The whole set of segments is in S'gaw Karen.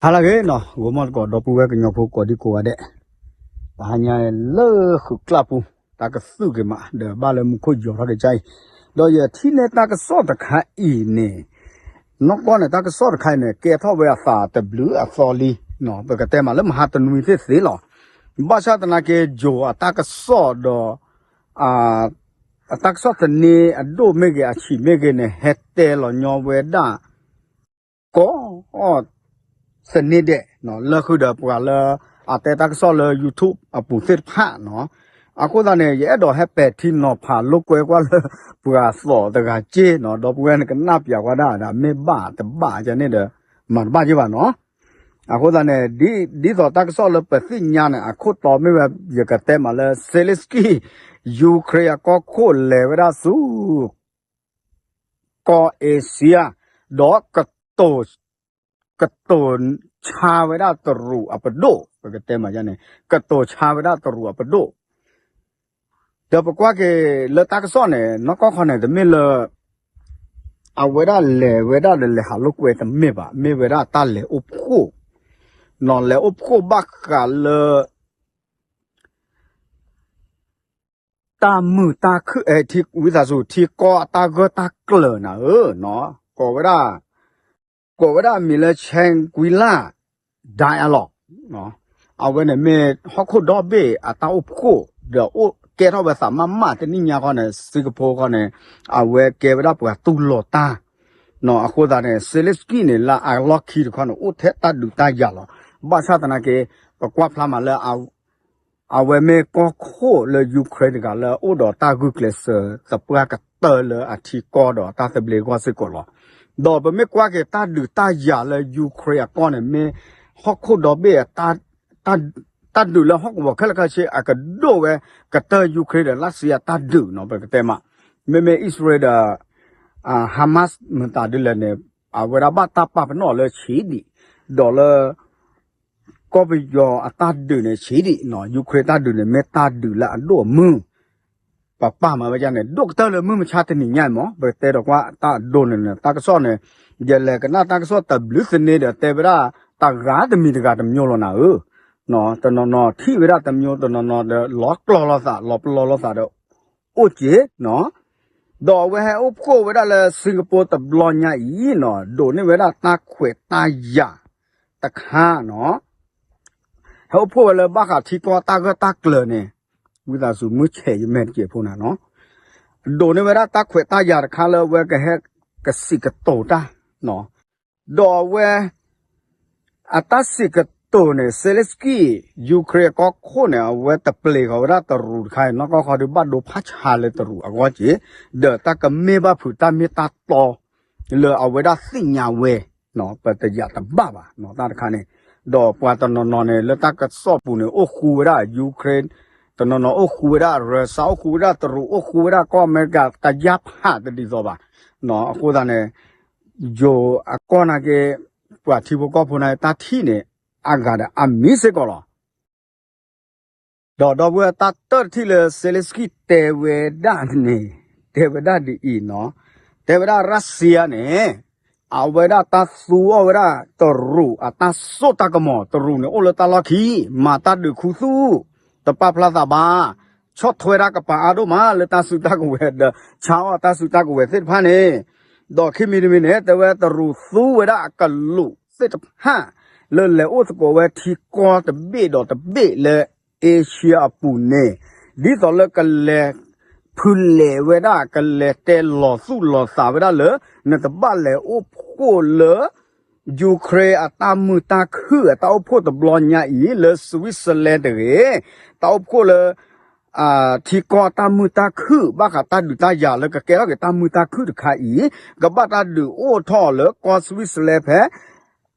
ဟါလၢအဂ့ၤနီၤ, ဂီၤမီၢ်သကိး ဒီပုၢ်ဝဲၢ်ကညီဖိကိးဒံကိးဂၤဒဲး, ပဟါညါလၢဃုာ်ကျၢ်ပူၤ တၢ်ကသုၣ်က့ၤမး ဒီးဘၣ်လၢမူခိၣ်ယီၤထီၣ်က့ၤကါအံၤ, ဒီးယထံၣ်န့ၢ်တၢ်ကစီၣ်တခါအံၤန့ၣ်, နီၢ်ကီၢ်န့ၣ် တၢ်ကစီၣ်တခါအံၤန့ၣ် ကဲထီၣ်ဝဲအသးတဘျုးအသီလံ, ပကတဲမးလၢမဟါတနွံသ့ၣ်သ့လီၤ. ဘၣ်ဆၣ်သနာ်က့ ယိၤအတၢ်ကစီၣ်ဒီး အတၢ်ကစီၣ်သန့အဒိၣ်မ့ၢ်ဂ့ၤ အဆံးမ့ၢ်ဂ့ၤန့ၣ် ဟဲတဲလီၤညီဝဲဒၣ် ကိး သန့ဒဲး လၢဃုာ်ဒီးပှၤလၢ အတဲတၢ်ကစီၣ်လၢ YouTube အပူၤသ့ၣ်တဖၣ်နီၤ. အဃိသတးန့ၣ် ယအဲၣ်ဒိးဟဲပဲာ်ထံနီၤဖးလိာ်ကွဲကွၢ်လၢ ပှၤသီးတဂၤက့နီၤ, ဒီပုၢ်ဝဲၢ်န့ၣ်ကနၣ်ပၠးကွၢ်ဒၣ်ဒၣ် မ့ၢ်ဘၣ်တဘၣ်ကန့ၣ်ဒီး မၤတဘၣ်က့ဘၣ်နီၤ. အဃိသတးန့ၣ် ဒ်သိးတၢ်ကစီၣ်လၢပသ့ၣ်ညါန့ၣ် အခိၣ်တီမ့ၢ်ဝဲ ယကတဲမးလၢ Zelensky Ukraine အကီၢ်ခိၣ်လဲၤဝဲဒၣ်ဆူ ကီၢ်အ့ရှံယါ, ဒီး ကတိၤဆါဝဲဒၣ်တရူးအပဒိၣ်, ပကတဲမးန့ၣ် ကတိၤဆါဝဲဒၣ်တရူးအပဒိၣ်, ဒီးပကွၢ်က့ၤလၢတၢ်ကစီၣ်န့ၣ် နီၢ်ကီၢ်ခီန့ၣ် တမ့ၢ်လၢ အဝဲဒၣ်လဲၤဝဲဒၣ်ဒီးလဲၤဟးလိာ်ကွဲတမ့ၢ်ဘၣ်, မ့ၢ်ဝဲဒၣ်တၢ်လဲၤအိၣ်ဖှိၣ်, နီၤ လဲၤအိၣ်ဖှိၣ်ဘၣ်ဃးလၢ တၢ်မုာ်တၢ်ခုၣ် ဝံသးစူၤ ထံကီၢ်အတၢ်ဂၢၢ်တၢ်ကျၢၤနၤဧၢ, ကိးဝဲဒၣ် ကိးဝဲဒၣ်အမံၤလၢ Shangri-La Dialogue, အဝဲန့ၣ်မ့ၢ်ဟီၣ်ခိၣ်ဒီဘ့ၣ်အတၢ်အိၣ်ဖှိၣ် ဒီးအိၣ်ကဲထီၣ်ဝဲသးမးမး တနံၣ်ညါခီန့ၣ် စ့ကဖိခီန့ၣ် အဝဲကဲဝဲဒၣ်ပှၤတူၢ်လိာ်တၢ်, အဃိသတးန့ၣ် Zelensky န့ၣ် လၢအလီၢ်ခံတခီန့ၣ် အိၣ်ထဲတၢ်ဒုးတၢ်ယၤလီၤ. ဘၣ်ဆၣ်သနာ်က့ ပကွၢ်ဖျါမးလၢ အဝဲမ့ၢ်ကီၢ်ခိၣ်လၢ Ukraine တဂၤလၢအိၣ်ဒီးတၢ်ဂုာ်ကျဲးစၢးသပှၢ်ကတၢၢ်လၢအထံကီၢ်ဒီးအတၢ်သဘျ့အဂီၢ်စ့ၢ်ကီးလီၤ. ဒီးပမ့ၢ်ကွၢ်က့ၤတၢ်ဒုးတၢ်ယၤလၢ Ukraine အကီၢ်န့ၣ် မ့ၢ်ဟီၣ်ခိၣ်ဒီဘ့ၣ်အ တၢ်ဒုးလၢဟီၣ်ကဝီၤခဲလၢာ်ခဲဆ့ အကဒိၣ်ဝဲကတၢၢ် Ukraine ဒီး Russia တၢ်ဒုးနီၤ ပကတဲမး, မ့မ့ၢ်အံၣ်စရ့လးဒီး Hamas မတၤဒ်လဲၣ်န့ၣ် အဝဲဒၣ်ဘၣ်တၢ်ပာ်ပနီၣ်လၢဆံးဒံး, ဒီးလၢ ကီၢ်ပယီၤအတၢ်ဒုးန့ၣ်ဆံးဒံးနီၤ, Ukraine တၢ်ဒုးန့ၣ် မ့ၢ်တၢ်ဒုးလၢအဒိၣ်အမုၢ်, ပပာ်မၤဝဲဒ်န့ၣ် ဒိၣ်ကတၢၢ်လၢမုၢ်မဆါတနံၤညါအံၤမး ပကတဲဒီးကွၢ်တၢ်အဒိန့ၣ်န့ၣ် တၢ်ကစီၣ်န့ၣ် ယလဲၤကနၣ်တၢ်ကစီၣ်တဘျုးသန့ဒီးတဲဝဲဒၣ် တဂၤတမံၤတဂၤတမျိုးလီၤနၤဧၢ, တနီၤနီၤထံၣ်ဝဲဒၣ်တမျိုး တနီၤနီၤဒီးလီၤကျီလိာ်သး လီၤပလီၢ်လိာ်သးဒီး အိၣ်က့ၤနီၤ, ဒီးအဝဲဟဲအိၣ်ဖှိၣ်ဝဲဒၣ်လၢ Singapore တဘျီညါအံၤနီၤ ဒိးန့ၢ်ဝဲဒၣ်တၢ်ခွဲးတၢ်ယာ်တခါနီၤ, ဟဲအိၣ်ဖှိၣ်ဝဲလၢဘၣ်ဃးထံကီၢ်တၢ်ဂၢၢ်တၢ်ကျၢၤန့ၣ်, ဝံသးစူၤမုၢ်ဆဲးယမဲာ်တကဲးဖိနၤနီၤ, ဒိးန့ၢ်ဝဲဒၣ်တၢ်ခွဲးတၢ်ယာ်တခါလၢအဝဲကဟဲကစံးကတိၤတၢ်နီၤ, ဒီးအဝဲ အတၢ်စံးကတိၤန့ၣ် Zelensky Ukraine အကီၢ်ခိၣ်န့ၣ် အဝဲတပျ့ၤဃီၤဝဲဒၣ်တရူးတခါအံၤ နီၢ်ကီၢ်ခီဒုးဘၣ်ဒိဖးဆါလၢတရူးအဂီၢ်က့ၤ, ဒီးတၢ်ကမ့ၢ်ဘၣ်ဖုးတၢ်မ့ၢ်တၢ်တီ လၢအဝဲဒၣ်သ့ၣ်ညါဝဲ, ပတယာ်တဘၣ်ဘၣ်နီၤ တၢ်တခါန့ၣ်, ဒီးပှၤတနီၤနီၤန့ၣ် လၢတၢ်ကစီၣ်ပူၤန့ၣ် အိၣ်ဃူဝဲဒၣ် Ukraine, တနီၤနီၤအိၣ်ဃူဝဲဒၣ် Russia အိၣ်ဃူဝဲဒၣ်တရူး အိၣ်ဃူဝဲဒၣ်ကီၢ်အမဲရကၤ တယါဖးတဒ်သိးဘၣ်, အဃိသတးန့ၣ် ယိၤအကီၢ်နာ်က့ ပှၤထံဖိကီၢ်ဖိနာ်က့ တၢ်ထံၣ်န့ၣ် အဂၤဒီးအမံၤစ့ၢ်ကီးလီၤ. ဒီးဒီပုၢ်ဝဲၢ်တၢ်တၢၢ်တထံၣ်လၢ Zelensky တဲဝဲဒၣ်န့ၣ်, တဲဝဲဒၣ်ဒ်အံၤနီၤ, တဲဝဲဒၣ် Russia န့ၣ် အဝဲဒၣ်တၢ်သူအီၣ်ဝဲဒၣ်တရူးအတၢ်စိတၢ်ကမီၤ တရူးန့ၣ်အိၣ်လၢတၢ်လီၢ်ခံ, မၤတၢ်ဒုးခူသူၣ်, တပာ်ဖျါသးဘၣ်, ဆီၣ်ထွဲတၢ်ကပၤအါဒိၣ်မးလၢတၢ်စုတၢ်ကဝဲၤဒီး ဆါအီၣ်တၢ်စုတၢ်ကဝဲၤသ့ၣ်တဖၣ်န့ၣ်, ဒီးခံမံၤတမံၤန့ၣ် တဲဝဲတရူးသူဝဲဒၣ်အကလူးသ့ၣ်တဖၣ် လၢလဲၤအိၣ်သကိးဝဲထံကီၢ်တဘ့ၣ်ဒီးတဘ့ၣ်လၢ Asia အပူၤန့ၣ်, ဒ်သိးလၢကလဲၤ ဖုလဲၤဝဲဒၣ် ကလဲၤတဲလီၤသူၣ်လီၤသးဝဲဒၣ်လၢ နတဘၣ်လဲၤအိၣ်ဖှိၣ်လၢ Ukraine အတၢ်မုာ်တၢ်ခုၣ်အတၢ်အိၣ်ဖှိၣ်တဘျီညါအံၤ လၢ Switzerland တဂ့ၤ, တၢ်အိၣ်ဖှိၣ်လၢ ထံကီၢ်တၢ်မုာ်တၢ်ခုၣ် ဘၣ်ဃးတၢ်ဒုးတၢ်ယၤလၢကကဲထီၣ်က့ၤတၢ်မုာ်တၢ်ခုၣ်တခါအံၤ, ကဘၣ်တၢ်ဒုးအိၣ်ထီၣ်လၢကီၢ် Switzerland ဖဲ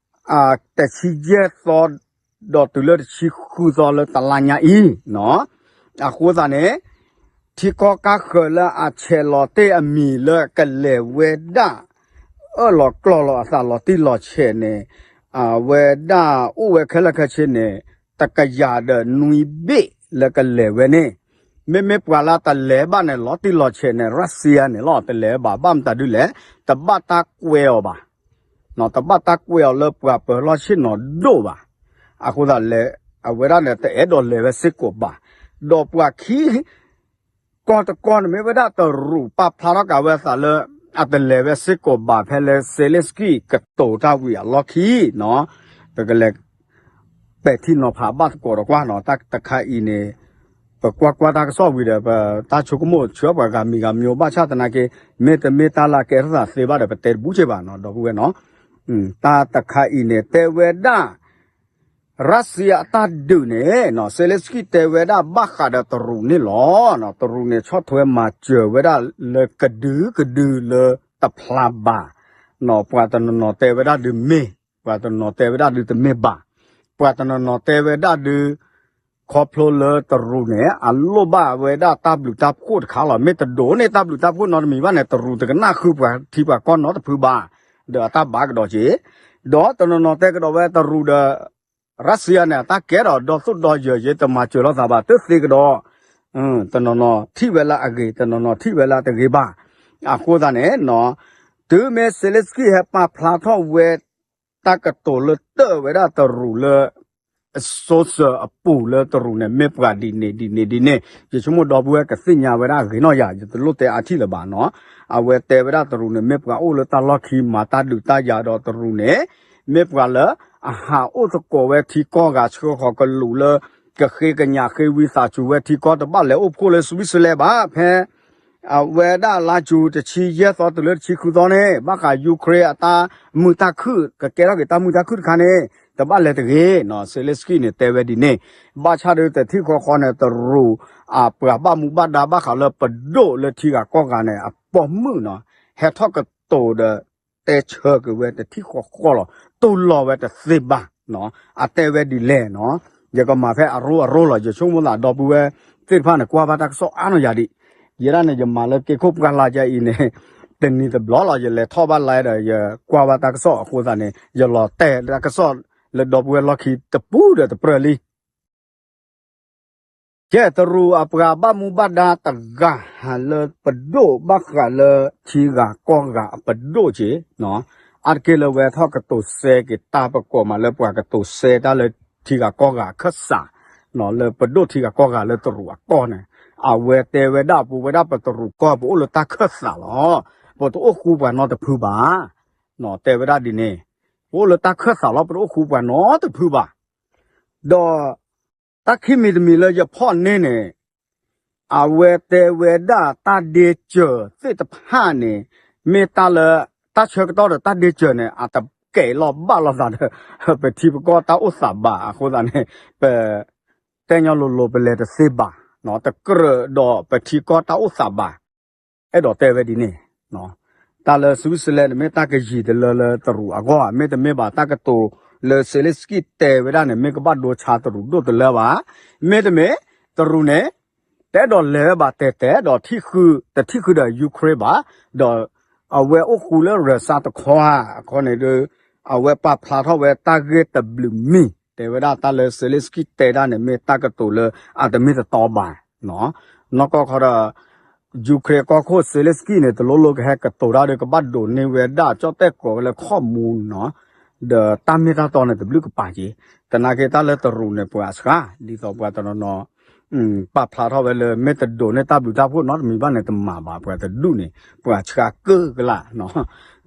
တဆံယဲၢ်သီ ဒီးတုၤလၢတဆံဃုသီလၢတလါညါအံၤ, အဃိသတးန့ၣ် ထံကီၢ်ကါဃၢၤလၢအဆဲးလီၤတ့ၢ်အမံၤလၢကလဲၤဝဲဒၣ် အၢၣ်လီၤကျီၢ်လီၤအသးလီၤတံၢ်လီၤဆဲးန့ၣ်, အဝဲဒၣ်အိၣ်ဝဲခဲလၢာ်ခဲဆ့န့ၣ် တကယၤဒီးနွံဘ့ၣ်လၢကလဲၤဝဲန့ၣ်, မ့မ့ၢ်ပှၤလၢတလဲၤဘၣ်န့ၣ် လီၤတံၢ်လီၤဆဲးန့ၣ် Russia န့ၣ်လီၤ တလဲၤဘၣ် ဘၣ်မတၤဒ်လဲၣ်, တဘၣ်တၢ်ကွဲအီၤဘၣ်. တဘၣ်တၢ်ကွဲးအီၤလၢပှၤပၢၤလီၢ်ဆ့ၣ်နီၤဒိၣ်ဘၣ်. အဃိသတးလဲၣ် အဝဲဒၣ်န့ၣ် တအဲၣ်ဒိးလဲၤဝဲစ့ၢ်ကီးဘၣ်. ဒီးပှၤခံ ကီၢ်တကီၢ်န့ၣ်မ့ၢ်ဝဲဒၣ်တရူးပာ်ဖျါထီၣ်က့ၤဝဲအသးလၢ အတလဲၤဝဲစ့ၢ်ကီးဘၣ် ဖဲလၢ Zelensky ကတိၤတၢ်ဝံၤအလီၢ်ခံနီၤ, ပကလဲၤ ပဲာ်ထံနီၤဖးဘၣ်သကိးဒီးကွၢ်နီၤ, တၢ်တခါအံၤန့ၣ် ပကွၢ်ကွၢ်တၢ်ကစီၣ်ဝံၤဒီး ပတၢ်ဆိကမိၣ်ဆၢပှၤဂၤမံၤဂၤမံၤ ဘၣ်ဆၣ်သနာ်က့ မ့တမ့ၢ်တၢ်လၢအကဲထီၣ်သးသ့ဘၣ်ဒီး ပတဲတဘူၣ်က့ဘၣ်နီၤ ဒီပုၢ်ဝဲၢ်နီၤ, တၢ်တခါအံၤန့ၣ် တဲဝဲဒၣ် ရၢ်စံယါအတၢ်ဒုးန့ၣ်နီၤ Zelensky တဲဝဲဒၣ်ဘၣ်ဃးဒီးတရူးန့ၣ်လီၤ. တရူးန့ၣ် ဆီၣ်ထွဲမၤစၢၤဝဲဒၣ်လၢကဒုကဒုလၢတဖျါဘၣ်နီၤ, ပှၤတနီၤနီၤတဲဝဲဒၣ်ဒုးမ့ၢ်, ပှၤတနီၤနီၤတဲဝဲဒၣ်ဒုးတမ့ၢ်ဘၣ်, ပှၤတနီၤနီၤတဲဝဲဒၣ်ဒုး ခီဖျိလၢတရူးန့ၣ် အလိၣ်ဘၣ်ဝဲဒၣ်တၢ်ဘျုးတၢ်ဖှိၣ်တခါလီၤ. မ့ၢ်တဒိးန့ၢ်တၢ်ဘျုးတၢ်ဖှိၣ်နီတမံၤဘၣ်န့ၣ် တရူးတကနၣ်ဃုပှၤထံပှၤကီၢ်နီတဖုဘၣ်, ဒီးအတၢ်ဘၣ်ကဒီးက့ၤ, ဒီးတနီၤနီၤတဲကဒီးဝဲတရူးဒီး ရၢ်စံယါန့ၣ် အတၢ်ကဲဒီးဒီသိၣ်ဒီယၢၤယ့ တမၤစၢၤလိာ်သးဘၣ် တသ့ကဒီး, တနီၤနီၤထံၣ်ဝဲလၢအဂ့ၤ တနီၤနီၤထံၣ်ဝဲလၢအတဂ့ၤဘၣ်. အဃိသတးန့ၣ် တုၤမ့ၢ် Zelensky ဟဲပာ်ဖျါထီၣ်ဝဲ တၢ်ကတိၤလၢတၢၢ်ဝဲဒၣ်တရူးလၢ social အပူၤလၢတရူးန့ၣ် မ့ၢ်ပှၤဒ်န့ၣ်ဒ်န့ၣ်ဒ်န့ၣ် ယဆိကမိၣ်ဒီပုၢ်ဝဲၢ်ကသ့ၣ်ညါဝဲဒၣ်အဂ့ၤနီၢ်ယၤ ယတလိၣ်တဲအါထံၣ်လၢၤဘၣ်နီၤ. အဝဲတဲဝဲဒၣ်တရူးန့ၣ် မ့ၢ်ပှၤအိၣ်လၢတၢ်လီၢ်ခံ မၤတၢ်ဒုးတၢ်ယၤဒီးတရူးန့ၣ် မ့ၢ်ပှၤလၢအဟးအိၣ်သကိးဝဲထံကီၢ်ဂၤ ဆှၢဃီၤကလူးလၢ ကဃ့ကညးဃ့ဝံသးစူၤဝဲထံကီၢ် တဘၣ်လဲၤအိၣ်ဖှိၣ်လၢ Switzerland ဘၣ် ဖဲ အဝဲဒၣ်လါယူၤတဆံယဲၢ်သီတုၤလၢတဆံဃုသီန့ၣ် ဘၣ်ဃး Ukraine အတၢ်မုာ်တၢ်ခုၣ် ကကဲထီၣ်က့ၤတၢ်မုာ်တၢ်ခုၣ်တခါန့ၣ် တဘၣ်လဲၤတဂ့ၤနီၤ. Zelensky န့ၣ် တဲဝဲဒ်န့ၣ် ဘၣ်ဆၣ်ဒီးတထံၣ်ဃီဃီန့ၣ် တရူးအပှၤဘၣ်မူဘၣ်ဒါဘၣ်ဃးလၢပဒိၣ်လၢထံဂၤကီၢ်ဂၤန့ၣ် အပိာ်မုၣ်နီၤ ဟဲထီၣ်ကတိၤဒီး တဲဆၢက့ၤဝဲတထံၣ်ဃီဃီလီၤ. တူၢ်လိာ်ဝဲတသ့ဘၣ်နီၤ. အတဲဝဲဒ်လဲၣ်နီၤ. ယကမၤဖဲအရိအရိလီၤ. ယဆိကမိၣ်သးဒီပုၢ်ဝဲၢ်သ့ၣ်တဖၣ်န့ၣ် ကွၢ်ဘၣ်တၢ်ကစီၣ်အါနီၢ်ယၤဒံး. ယဲဒၣ်န့ၣ် ယမၤလၢက့ခိၣ်ပှၢ်လါယါအံၤန့ၣ် တနံၤတဘျီလီၤ. ယလဲၤထီၣ်ဘၣ်လါဒီး ယကွၢ်ဘၣ်တၢ်ကစီၣ်အဃိသတးန့ၣ် ယလီၤတဲာ်တၢ်ကစီၣ်လၢဒီပုၢ်ဝဲၢ်လီၢ်ခံတပူၤဒီးတပြၢၢ်လံ. ကဲ တရူးအပှၤဘၣ်မူဘၣ်ဒါတဂၤ လၢပဒိၣ်ဘၣ်ဃးလၢထံဂၤကီၢ်ဂၤအပဒိၣ်က့ၤနီၤ, အါတက့ၢ်လၢဝဲထီၣ်ကတိၤစဲက့ၤတၢ်ပကိးမးလၢပှၤကတိၤစဲတၢ်လၢထံဂၤကီၢ်ဂၤအခၢၣ်စးနီၤ, လၢပဒိၣ်ထံဂၤကီၢ်ဂၤလၢတရူးအကီၢ်န့ၣ်, အဝဲတဲဝဲဒၣ် ပဝဲဒၣ်ပတရူးကီၢ် ပအိၣ်လၢတၢ်ခၢၣ်စးလီၤ. ပတအိၣ်ဃူပှၤနီတဖုဘၣ်. တဲဝဲဒၣ်ဒ်န့ၣ်, ပအိၣ်လၢတၢ်ခၢၣ်စးလီၤ ပတအိၣ်ဃူပှၤနီတဖုဘၣ်. ဒီး တၢ်ခံမံၤတမံၤလၢယဖီၣ်န့ၢ်န့ၣ်, အဝဲတဲဝဲဒၣ်တၢ်ဒ့စၢၤသ့ၣ်တဖၣ်န့ၣ်, မ့ၢ်တၢ်လၢ တၢ်ဆၢကတီၢ်ဒီးတၢ်ဒ့စၢၤန့ၣ် အတကဲးလီၤဘၣ်လိာ်သးဒီး ပထံပကီၢ်တၢ်အိၣ်သးဘၣ်. အဃိသတးန့ၣ် ပ တဲညီလိၤလိၤ ပလဲၤတသ့ဘၣ်, တကြၢးဒီးပထံကီၢ်တၢ်အိၣ်သးဘၣ်. အဲၣ်ဒိးတဲဝဲဒ်န့ၣ်, တၢ်လၢ Switzerland န့ၣ် မ့ၢ်တၢ်ကယံာ်တလၢလၢတရူးအဂီၢ်ဧါ, မ့တမ့ၢ်ဘၣ် တၢ်ကတိၤလၢ Zelensky တဲဝဲဒၣ်န့ၣ် မ့ၢ်ကဘၣ်ဒိဆါတရူးဒိၣ်တလၢဘၣ်. မ့တမ့ၢ် တရူးန့ၣ် တအဲၣ်ဒိးလဲၤဝဲဘၣ်တဲာ်တဲာ်ဒီး တထံၣ်ဃုဒီး Ukraine ဘၣ်, ဒီးအဝဲအိၣ်ဃူလၢ Russia တခီဧါ, အခီန့ၣ်ဒီး အဝဲပာ်ဖျါထီၣ်ဝဲတၢ်ဂ့ၢ်တဘျုးမံၤ တဲဝဲဒၣ်တၢ်လၢ Zelensky တဲဒၣ်န့ၣ် မ့ၢ်တၢ်ကတိၤလၢအတမ့ၢ်တတီဘၣ်. နီၢ်ကီၢ်ခီဒီး Ukraine ကီၢ်ခိၣ် Zelensky န့ၣ် တလိၣ်လိၣ်ကဟဲကတိၤတၢ်ဒီး ကဘၣ်ဒိးန့ၢ်ဝဲဒၣ် ကၠီၣ်တဲၣ်ကိးဝဲလၢ ข้อมูลနီၤ, ဒီးတၢ်မ့ၢ်တၢ်တီန့ၣ် တဘျုးကပၤက့ၤ. သနာ်က့တၢ်လၢတရူးန့ၣ် ပှၤစှၤ ဒ်သိးပှၤတနီၤနီၤ ပာ်ဖျါထီၣ်ဝဲလၢ မ့ၢ်တဒိးန့ၢ်တၢ်ဘျုးတၢ်ဖှိၣ်နီတမံၤဘၣ်န့ၣ် တမၤဘၣ် ပှၤတဒူၣ်န့ၣ် ပှၤဆှါကၢကလးနီၤ,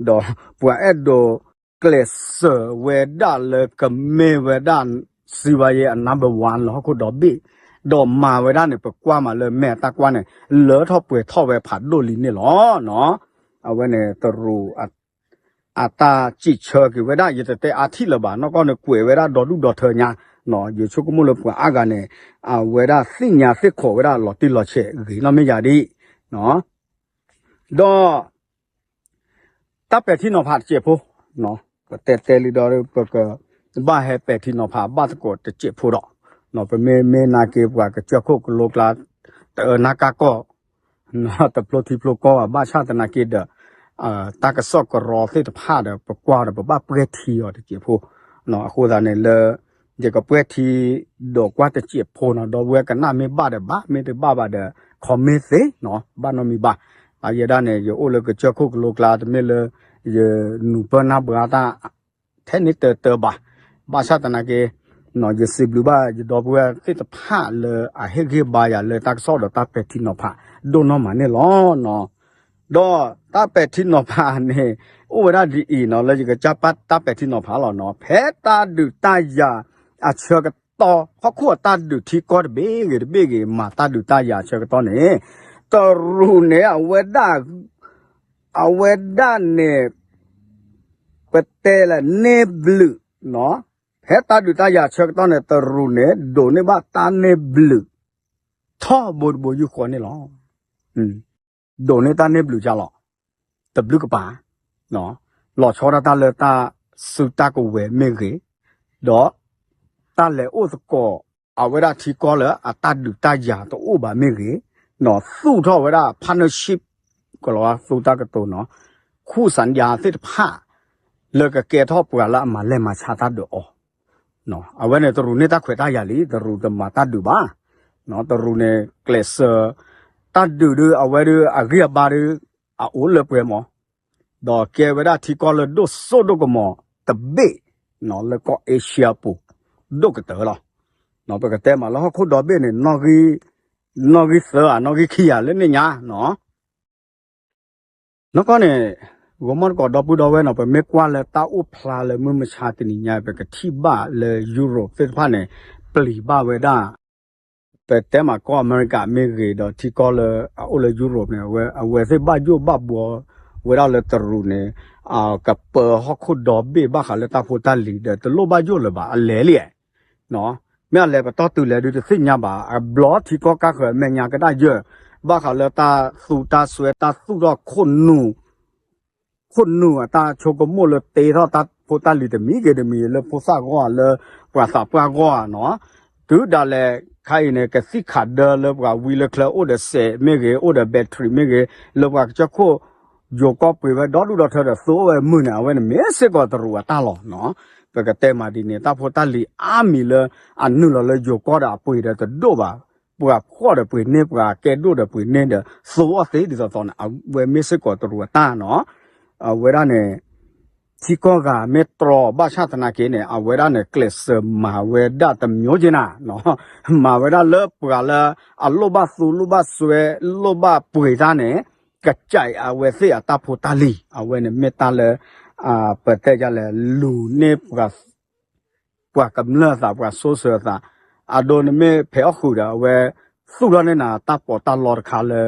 ဒီးပှၤအဲၣ်ဒိးကျဲးစၢးဝဲဒၣ်လၢကမ့ၢ်ဝဲဒၣ် စံးဝါယဲအ number one လၢဟီၣ်ခိၣ်ဒီဘ့ၣ်, ဒီးမၤဝဲဒၣ်န့ၣ် ပကွၢ်မးလၢမဲာ်အတၢ်ကွၢ်န့ၣ် လၢထီၣ်ပှဲၤထီၣ်ဝဲဖးဒိၣ်လံန့ၣ်လီၤ. အဝဲန့ၣ်တရူး အတၢ်စံးဆၢက့ၤဝဲဒၣ် ယတတဲအါထံၣ်လၢၤဘၣ်, နီၢ်ကီၢ်န့ၣ်ကွဲးဝဲဒၣ်ဒီဒူၣ်ဒီထၢညါ, ယဆိကမိၣ်လၢပှၤအါဂၤန့ၣ် အဝဲဒၣ်သ့ၣ်ညါသ့ၣ်ခိးဝဲဒၣ်လီၤတံၢ်လီၤဆဲးဂ့ၤနီၢ်မ့ၢ်ယၤဒ် ဒီး တၢ်ပဲာ်ထံနီၤဖးတစဲးဖိ, ပတဲတဲလံဒီး ပကဘၣ်ဟဲပဲာ်ထံနီၤဖးဘၣ်သကိးတစဲးဖိဒီး, ပမ့ၢ်မ့ၢ်နာ်က့ၤပှၤကစၢၢ်ခိၣ်ကလိကျါ တအၢနၢ်ကၢ်ကီၢ် တဖျိထံဖျိကီၢ်ဘၣ် ဘၣ်ဆၣ်သနာ်က့ဒီး တၢ်ကစီၣ်ကရီသ့ၣ်တဖၣ်ဒီး ပကွၢ်ဒီးပဘၣ်ပှဲၤထံအီၤတစဲးဖိ, အဃိသတးန့ၣ်လၢ ယကပှဲၤထံဒီးကွၢ်တစဲးဖိနီၤ, ဒီပုၢ်ဝဲၢ်ကနၣ်မ့ၢ်ဘၣ်ဒီးဘၣ်, မ့ၢ်တဘၣ်ဘၣ်ဒီး comment သ့နီၤ, ဘၣ်နီတမံၤဘၣ်. အယဲဒၣ်န့ၣ် ယအိၣ်လၢကစၢၢ်ခိၣ်ကလိကျါ တမ့ၢ်လၢ ယနုာ်ပၢနၢ်ဘှါတၢ် ထဲန့ၣ်တၢတၢဘၣ်. ဘၣ်ဆၣ်သနာ်က့ ယစံးဘျုးဘၣ်ယဒီပုၢ်ဝဲၢ်သ့ၣ်တဖၣ်လၢအဟ့ၣ်ဂံၢ်ဘါယၤလၢ တၢ်ကစီၣ်ဒီးတၢ်ပဲာ်ထံနီၤဖး ဒိၣ်နီၢ်မးန့ၣ်လီၤ. ဒီးတၢ်ပဲာ်ထံနီၤဖးန့ၣ် အိၣ်ဝဲဒၣ်ဒ်အံၤနီၤ လၢယကစၢ်ပာ်တၢ်ပဲာ်ထံနီၤဖးလီၤနီၤ. ဖဲတၢ်ဒုးတၢ်ယၤအဆၢကတီၢ် ဟီၣ်ခိၣ်အတၢ်ဒုးထံကီၢ်တဘ့ၣ်ဂ့ၤတဘ့ၣ်ဂ့ၤ မၤတၢ်ဒုးတၢ်ယၤအဆၢကတီၢ်န့ၣ် တရူးန့ၣ် အဝဲဒၣ် အဝဲဒၣ်န့ၣ် ပတဲလၢန့ၢ်ဘျုးနီၤ. ဖဲတၢ်ဒုးတၢ်ယၤအဆၢကတီၢ်န့ၣ် တရူးန့ၣ် ဒိးန့ၢ်ဘၣ်တၢ်န့ၢ်ဘျုး ထီၣ်ဘိတဘိယူၢ်ဃီန့ၣ်လီၤ. ဒိးန့ၢ်တၢ်န့ၢ်ဘျုးကၢ်လီၤ. တဘျုးကပၤ လီၤဆီဒၣ်တၢ်လၢတၢ်စုတၢ်ကဝဲၤမ့ၢ်ဂ့ၤ, ဒီး တၢ်လဲၤအိၣ်သကိး အဝဲဒၣ်ထံကီၢ်လၢအတၢ်ဒုးတၢ်ယၤတအိၣ်ဘၣ်မ့ၢ်ဂ့ၤ, သူၣ်ထီၣ်ဝဲဒၣ် partnership ကလီၤဝါသူတၢ်ကတိၤနီၤ, ခူၣ်စၣ်ယါသ့ၣ်တဖၣ် လၢကကဲထီၣ်ပှၤလၢအမၤလဲၢ်မၤဆါတၢ်ဒုးအီၤ အဝဲန့ၣ်တရူးန့ၢ်တၢ်ခွဲးတၢ်ယာ်လံ, တရူးတမၤတၢ်ဒုးဘၣ်. တရူးန့ၣ် ကျဲးစၢး တၢ်ဒုးဒုး အဝဲဒုး အဂံၢ်အဘါဒုး အအိၣ်လၢပှဲၤမး, ဒီးကဲဝဲဒၣ်ထံကီၢ်လၢဒိၣ်စိဒိၣ်ကမီၤတဘ့ၣ် လၢကီၢ်အ့ရှံယါပူၤ ဒိၣ်ကတၢၢ်လီၤ. ပကတဲမးလၢဟီၣ်ခိၣ်ဒီဘ့ၣ်န့ၣ် နီၣ်ဂံၢ်သၢဧါ နီၣ်ဂံၢ်ခံဧါလၢန့ၣ်ညါနီၤ နီၢ်ကီၢ်န့ၣ် ဂီၤမီၢ်တကိးဒီပုၢ်ဒီဝဲၢ်နီၤ, ပမ့ၢ်ကွၢ်လၢတၢ်အိၣ်ဖျါလၢမုၢ်မဆါတနံၤညါ ပကထံၣ်ဘၣ်လၢ Europe သ့ၣ်တဖၣ်န့ၣ် ပျံၤဘၣ်ဝဲဒၣ် ပတဲမးကီၢ်အမဲရကၤမ့ၢ်ဂ့ၤ ဒီးထံကီၢ်လၢအအိၣ်လၢ Europe န့ၣ် အဝဲသ့ၣ်ဘၣ်ယိၣ်ဘၣ်ဘှီဝဲဒၣ်လၢတရူးန့ၣ် ကပၢဟီၣ်ခိၣ်ဒီဘ့ၣ်ဘၣ်ဃးလၢတၢ်ဖိတၢ်လံၤဒီး တလိၣ်ဘၣ်ယိၣ်လၢၤဘၣ် အလဲၤလံ မ့ၢ်အလဲၤပတီၢ်တုၤလဲၣ်ဒုးတသ့ၣ်ညါဘၣ်, အဘျီထံကီၢ်ကါဃၢၤအမဲာ်ညါကဒၣ်ယဲၢ် ဘၣ်ဃးလၢတၢ်သူတၢ်စွဲ တၢ်သူၣ်ထီၣ်ခိၣ်နူာ် ခိၣ်နူာ်အတၢ်ဆိကမိၣ်လၢတ့ထီၣ်တၢ်ဖိတၢ်လံၤတမံၤဂ့ၤတမံၤ လၢဖိသၣ်ဂီၢ်လၢပှၤသးပှၢ်ဂီၢ်နီၤ, တုၤဒၣ်လဲာ်ခါအံၤန့ၣ် ကသံၣ်ခးဒၢလၢပှၤဝံလၢချၢအိၣ်ဒီးစဲးမ့ၢ်ဂ့ၤ အိၣ်ဒီး battery မ့ၢ်ဂ့ၤ လၢပှၤကစၢၢ်ခိၣ် ယိၤကီၢ်ပှ့ၤဝဲဒီဒူၣ်ဒီထၢဒီးသိအိၣ်ဝဲမုၢ်န့ၣ် အဝဲန့ၣ်မ့ၢ်စ့ၢ်ကီးတရူးအတၢ်လီၤနီၤ. ပကတဲမးဒ်န့ၣ် တၢ်ဖိတၢ်လံၤအါမံၤလၢအနုာ်လီၤလၢယိၤကီၢ်ဒီးအပှ့ၤဒီးတဒိၣ်ဘၣ်, ပှၤဖှီၣ်ဒီးပှ့ၤန့ၢ် ပှၤကဲဒိၣ်ဒီးပှ့ၤန့ၢ်ဒီး သိအီၣ်သ့ဒ်သိးသိးန့ၣ် အဝဲမ့ၢ်စ့ၢ်ကီးတရူးအတၢ်နီၤ. အဝဲဒၣ်န့ၣ် ထံကီၢ်ဂၤမ့ၢ်တြီဘၣ်ဆၣ်သနာ်က့န့ၣ် အဝဲဒၣ်န့ၣ် ကျဲးစၢးမၤဝဲဒၣ်တမျိုးက့နၤ, မၤဝဲဒၣ်လၢပှၤလၢအလိၣ်ဘၣ်သူလိၣ်ဘၣ်စွဲ လိၣ်ဘၣ်ပှ့ၤတၢ်န့ၣ် ကစဲးအဝဲသ့ၣ်အတၢ်ဖိတၢ်လံၤ အဝဲန့ၣ်မ့ၢ်တၢ်လၢ ပတဲဒ်လဲၣ် လူၤန့ၢ်ပှၤ ပှၤကမျၢၢ်အသး ပှၤစိစၢၤအသး, အဒိနမ့ၢ်ဖဲးအီၣ်ဃုာ်ဒီး အဝဲသူၣ်ထီၣ်န့ၢ်နၤတၢ်ပီးတၢ်လီတခါလၢ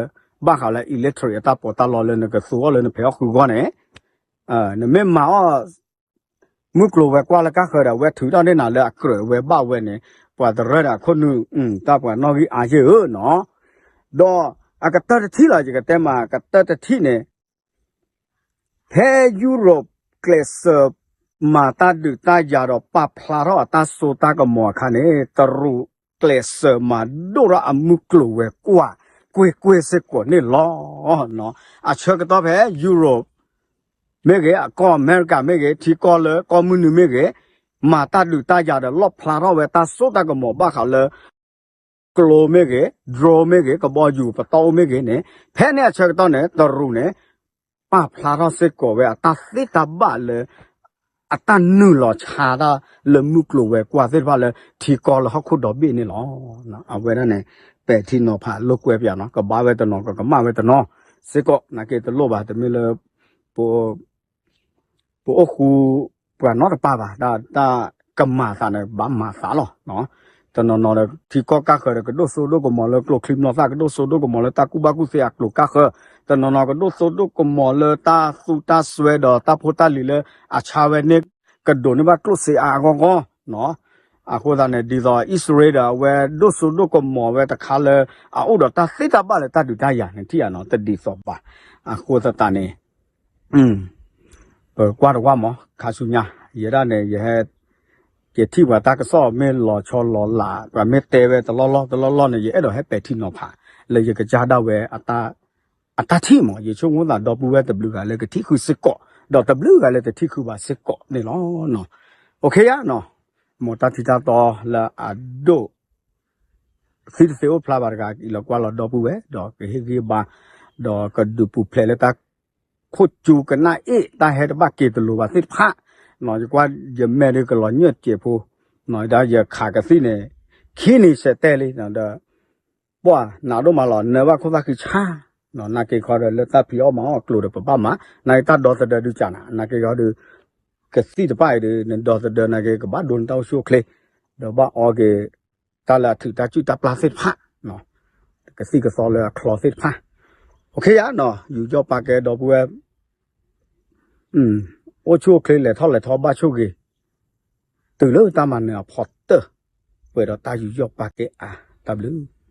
ဘၣ်ဃးလၢ electric အတၢ်ပီးတၢ်လီလၢနကသူအီၣ်လၢနဖဲးအီၣ်ဃုာ်အဂီၢ်န့ၣ်, နမ့ၢ်မၤအီၣ် မုၢ်ကျိၤဝဲၤကွာ်လၢကါဃၢၤဒီး အဝဲထုးထီၣ်န့ၢ်နၤလၢအကြၢးဝဲဘၣ်ဝဲန့ၣ် ပှၤတရၢဒီးအခိၣ်နူာ် တၢ်ပှၤနီၣ်ဂံၢ်အါယ့ၢ်ဧၢနီၤ. ဒီးအကတၢၢ်တထံၣ်လီၤ ယကတဲမး ကတၢၢ်တထံၣ်န့ၣ် ဖဲ Europe ကျဲးစၢးမၤတၢ်ဒုးတၢ်ယၤဒီး ပာ်ဖျါထီၣ်အတၢ်စိတၢ်ကမီၤအခါန့ၣ် တရူးကျဲးစၢးမၤဒိၣ်ထီၣ်အမုၢ်ကျိၤဝဲၤကွာ် ကွ့ၢ်ကွ့ၢ်စ့ၢ်ကီးန့ၣ်လီၤ. အဆၢကတီၢ်ဖဲ Europe မ့ၢ်ဂ့ၤ အကီၢ်အမဲရကၤမ့ၢ်ဂ့ၤ ထံကီၢ်လၢကီၢ်မုၢ်နုာ်မ့ၢ်ဂ့ၤ မၤတၢ်ဒုးတၢ်ယၤဒီး လီၣ်ဖျါထီၣ်ဝဲတၢ်စိတၢ်ကမီၤဘၣ်ဃးလၢ ကျိမ့ၢ်ဂ့ၤ drone မ့ၢ်ဂ့ၤ ကဘီယူၤပတီၢ်အိၣ်မ့ၢ်ဂ့ၤန့ၣ် ဖဲန့ၣ်အဆၢကတီၢ်န့ၣ် တရူးန့ၣ် ပာ်ဖျါထီၣ်စ့ၢ်ကီးဝဲအတၢ်သ့တၢ်ဘၣ်လၢ အတၢ်နုာ်လီၤဆါတၢ်လၢမုၢ်ကျိၤဝဲၤကွာ်သ့ၣ်တဖၣ်လၢထံကီၢ်လၢဟီၣ်ခိၣ်ဒီဘ့ၣ်န့ၣ်လီၤ. အဝဲဒၣ်န့ၣ် ပဲာ်ထံနီၤဖးလိာ်ကွဲပယီၤနီၤ ကဘါဝဲတနီၤ ကကမၣ်ဝဲတနီၤ စ့ၢ်ကီး နာ်က့တလိၣ်ဘၣ် တမ့ၢ်လၢ ပအိၣ်ဃူ ပှၤနီတပၢ်ဘၣ် တၢ်ကမၤသးန့ၣ် ဘၣ်မၤသးလီၤ. တနီၤနီၤဒီး ထံကီၢ်ကါဃၢၤဒီး ကဒိၣ်စိဒိၣ်ကမီၤလၢကျိချံမျိာ်သၣ် ကဒိၣ်စိဒိၣ်ကမီၤလၢတၢ်ကူၣ်ဘၣ်ကူၣ်သ့အကျိၤကါဃၢၤ, တနီၤနီၤကဒိၣ်စိဒိၣ်ကမီၤလၢတၢ်သူတၢ်စွဲဒီးတၢ်ဖိတၢ်လံၤလၢအဆါဝဲန့ၣ် ကဒိးန့ၢ်ဘၣ်ကျိၣ်စ့အါအါဂီၢ်ဂီၢ် အဃိသတးန့ၣ် ဒ်သိးအံၣ်စရ့လးဒီး အဝဲဒိၣ်စိဒိၣ်ကမီၤဝဲတခါလၢ အအိၣ်ဒီးတၢ်သ့တၢ်ဘၣ်လၢတၢ်ဒုးတၢ်ယၤန့ၣ် ထံၣ်ဧါနီၤ တဒ်သိးဘၣ်. အဃိသတးန့ၣ် ပကွၢ်တကွၢ်မး ခါဆူညါ ယဲဒၣ်န့ၣ် ယဟဲ ယထံၣ်ပှၤတၢ်ကစီၣ်မ့ၢ်လီၤဆီလီၤလး ပှၤမ့ၢ်တဲဝဲတလီၢ်လီၢ်တလီၢ်လီၢ်န့ၣ် ယအဲၣ်ဒိးဟဲပဲာ်ထံနီၤဖး လၢယကစၢ်ဒၣ်ဝဲ အတၢ်ထံၣ်မး ယဆိကမိၣ်သးဒီပုၢ်ဝဲၢ်တဘျုးဂၤလၢကထံၣ်ဃုာ်စ့ၢ်ကီး ဒီးတဘျုးဂၤလၢတထံၣ်ဃုာ်ဘၣ်စ့ၢ်ကီးန့ၣ်လီၤ. အိၣ်ခ့ယါနီၤ မ်တၢ်ထံတၢ်တီလၢအဒိၣ် သံတသ့အိၣ်ဖျါဘၣ်တဂၤ အံၤလီၤကွၢ်လီၤဒီပုၢ်ဝဲၢ် ဒီးကဟ့ၣ်ဂံၢ်ဘါ ဒီးကဒုးပူၤဖျဲးလၢတၢ် ခိၣ်စူၤကနၣ်အ့ၣ် တၢ်ဟဲတဘၣ်က့ၤတလိၤဘၣ်သ့ၣ်တဖၣ်, ယကွၢ်ယမဲာ်ဒုးကလီၤညွံၣ်စဲးဖိ, ဒီးယခးကသံၣ်န့ၣ် ခံနံၤဆဲးတဲလံဒီး ပှၢ်နးဒိၣ်မးလီၤ နၢဘၣ်ခိၣ်သၣ်ဃံဆါ, နာ်က့ခီဒီးလၢတၢ်ဖံးအီၣ်မၤအီၣ်ကျိၤဒီးပဘၣ်မၤ, နာ်က့တၢ်ဒီသဒၢဒုးကနၤ, နာ်က့ခီဒီး ကသံၣ်တဖၣ်အံၤဒီး နဒီသဒၢနာ်က့ကဘၣ်ဒိနတၢ်အိၣ်ဆူၣ်အိၣ်ချ့, ဒီးဘၣ်အီက့ၤ တၢ်လၢအထုးတၢ်စုၣ်တၢ်ပျၢ်သ့ၣ်တဖၣ်, ကသံၣ်ကသီလၢအချီသ့ၣ်တဖၣ်, အိၣ်ခ့ယါနီၤ ယူးယီၣ်ပာ်ကဲဒီပုၢ်ဝဲၢ် အိၣ်ဆူၣ်အိၣ်ချ့လဲၤထီၣ်လဲၤထီဘၣ်ဆိၣ်ဂ့ၤ, တုၤလၢတၢ်မၤနၢၤအဖီတၢၢ်, ပှဲၤဒီးတၢ်ယူးယီၣ်ပာ်ကဲအါ, တၢ်ဘျုး